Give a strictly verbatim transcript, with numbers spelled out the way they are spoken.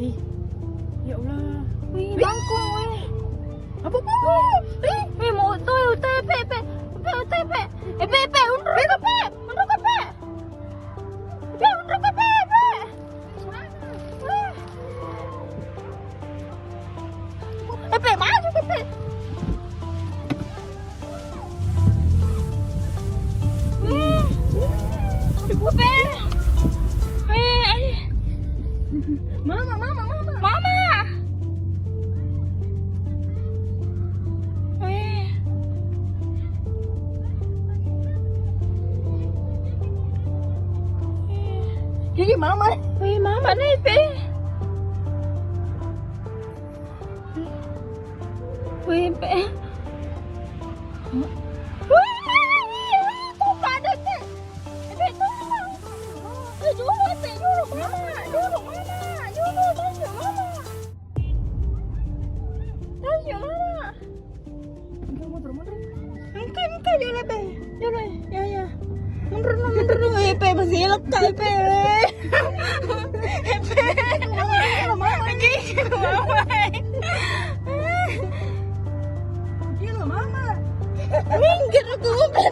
Eh, ya Allah. Wih, bangkung, wih. Apa, apa, apa? Eh, eh, mau utai, utai, Pe, Pe. Pe, utai, Pe. Eh, Pe, Pe, unrukka, Pe. Unrukka, Pe. Pe, unrukka, Pe, Pe. Eh, Pe, maju, Pe, Pe. Weh. Weh, ayo. Mama, mama, mama. Mama. Weh. Iya, mama. Weh, mama nih, Pe. Weh, Pe. Weh, iya, tuh pada, Pe. Pe, tolong. Eh, dulu, Pe, dulu, Mama, dulu, Mama, dulu, tanya, Mama. Tanya, Mama. Engka, engka, dulu, Pe. Dulu, ya, ya. Mundur, mundur, mundur. Eh, Pe, masih lekka, Pe. Eh, Pe. Mama, Mama. Gigi, Mama. Gila, Mama. Minggir aku, Pe.